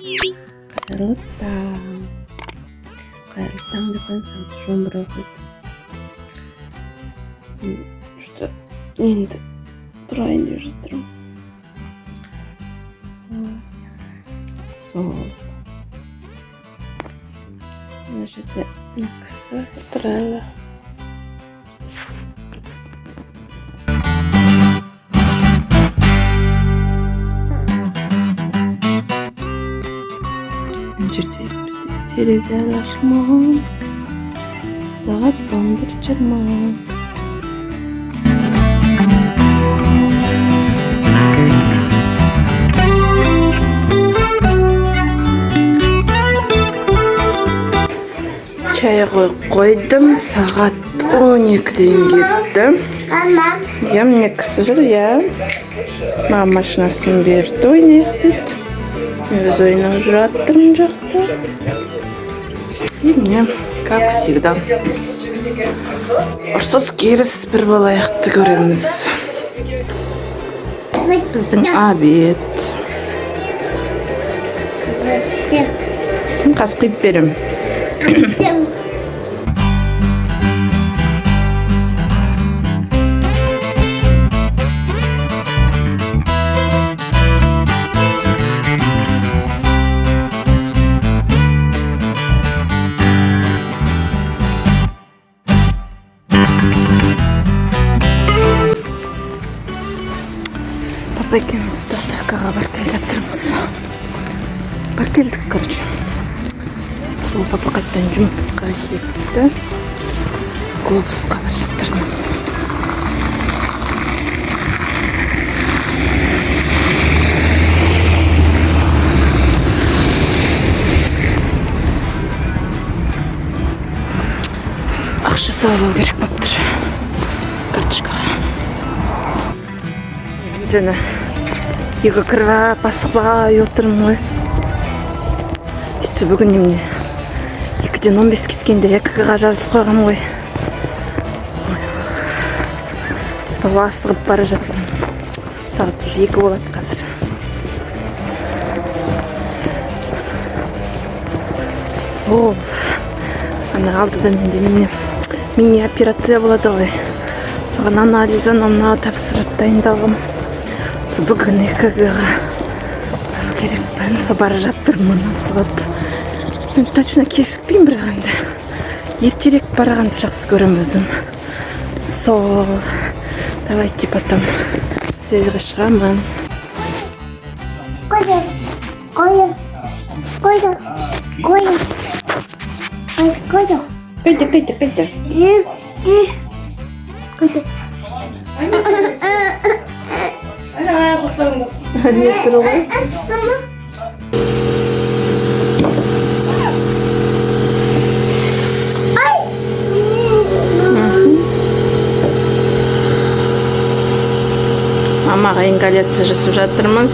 Қайырлы таң. Қайырлы таң деп қояйын, сағат уже 11 оқиды. Что енді тұрайын деп жатырмын. Сол. Мына жерде мына кісі отыр әлі. Мына жерде бізде терезе әлі ашылмаған. Сағат 11:20. Чай қойдым, сағат 12-ден кетті. Иә, міне кісі жүр, иә. Маған машинасын берді, ойнайық деді. Мен өз ойнап жатырмын жақта. И міне, как всегда. Ұрсыс керіс бір болаяқты көреміз. Біздің обед. Қазір құйып беремін. Папа екеуміз доставкаға барып келе жатырмыз. Барып келдік, короче. Сол папа қайтадан жұмысқа кетті. Глобусқа бара жатырмын. Ақша салып алу керек болып тұр. Карточкаға. Жаңа үйге кіріп алып, асықпай отырмын ғой. Сөйтсе бүгін немене 2-ден 15 кеткенде ЭКГ-ға жазылып қойғанмын ғой. Сол асығып бара жатырмын. Сағат уже 2 болады қазір. Сол ана алдыда менде немене мини операция болады ғой. Соған анализ анау мынау тапсырып дайындалғам. Сол бүгін ЭКГ-ға бару керекпін. Сол бара жатырмын асығып. Мен точно кешікпеймін, бірақ енді ертерек барғанды жақсы көремін өзім. Сол, давайте потом связьға шығамын. Қойды, қойды, қойды, қойды, қойды. Қайда, қайда, қайда? Қайда? Не тұр ғой? Ай! Мамаға ингаляция жасап жатырмыз.